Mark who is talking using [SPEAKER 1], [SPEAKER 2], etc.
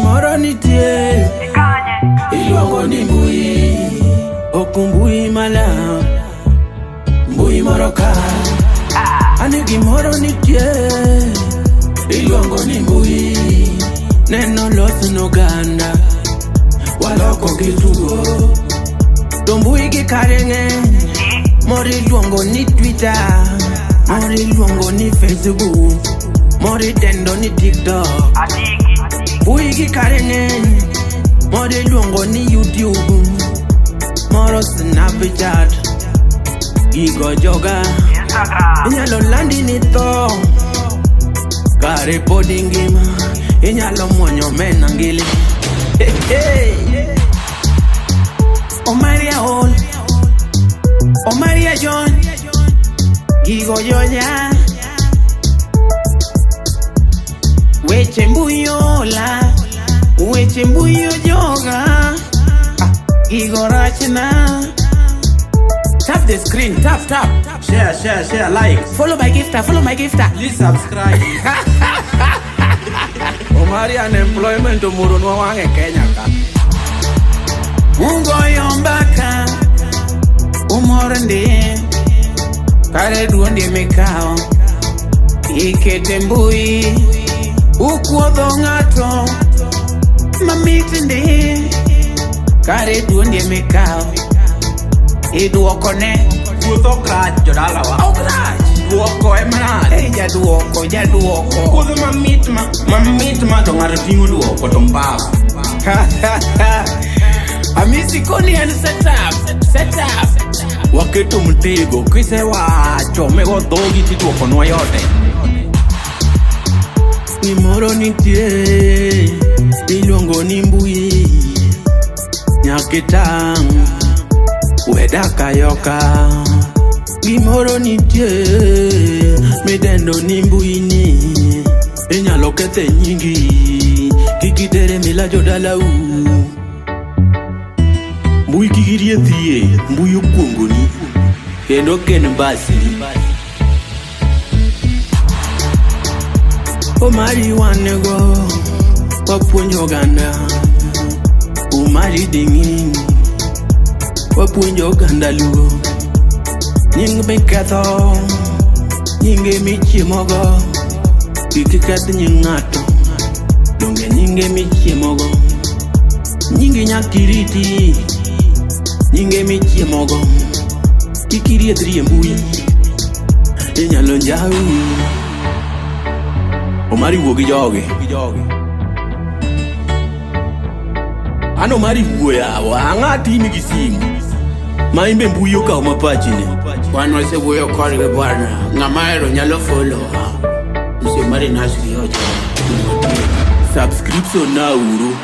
[SPEAKER 1] Gimoro nitie iluongo ni mbui, ok mbui malang', mbui moro ka. Ani gimoro nitie iluongo ni mbui, neno los n'oganda, waloko gi tugo. To mbui gi kare ng'eny, moro iluongo ni Twitter, moro iluongo ni Facebook, moro idendo ni TikTok. Mbui gi kare ng'eny, moro iluongo ni YouTube, moro Snapchat. Gigo joga inyalo landi ni tho, kare pod ingima, inyalo muonyo mena ngili. Hey, hey. Omaria Hall, Omaria John, gigo jonya. Weche mbui ola, weche mbui ojoga, ah, gigo rachna. Tap the screen, tap, tap.
[SPEAKER 2] Share, share, share, like.
[SPEAKER 1] Follow my gifter, follow my gifter.
[SPEAKER 2] Please subscribe.
[SPEAKER 1] Omari unemployment omoronwa wang' e Kenya ka. Ugoyo mbaka, umor ndi, kare duondi mikawo, ikete mbui, ukuodho ng'ato, mamit ndi, kare duondi mikawo, iduokone.
[SPEAKER 2] Wuoth ok rach jodalawa.
[SPEAKER 1] Ok rach.
[SPEAKER 2] Duoko ema rach.
[SPEAKER 1] Ei jaduoko, jaduoko.
[SPEAKER 2] Kuodho mamit ma mamit ma to ng'ato ting'o duoko to mbaf.
[SPEAKER 1] Hamisi koni en set up, set up.
[SPEAKER 2] Waketo mtego kisewacho migo dhogi tiduokonwa yote.
[SPEAKER 1] Gimoro nitie iluongo ni mbui, nyaka itang' we dak ayoka. Gimoro nitie midendo ni mbui ni, inyalo kethe nyingi, kik itere mila jodalau.
[SPEAKER 2] Mbui kik iriethie, mbui okuongoni kendo ok en mbasni.
[SPEAKER 1] Omari wan go wapuonjo oganda, Omari ding'in wapuonjo oganda luo. Nying miketho, nyinge michiemogo, kik iketh nying ng'ato, donge nyinge michiemogo. Nyingi nyaka iriti, nyinge michiemogo, kik iriethri e mbui, inyalo njawi.
[SPEAKER 2] Omari wuo gi jogi. An Omari wuo yawa, ang'a timi gi simu. Ma imbe mbui okawo ma pachi ni.
[SPEAKER 1] Wan wasewuoyo kodgi bwana, ng'ama ohero nyalo follow wa. Mzee Omari Nas gi Oja.
[SPEAKER 2] Subscription na uru.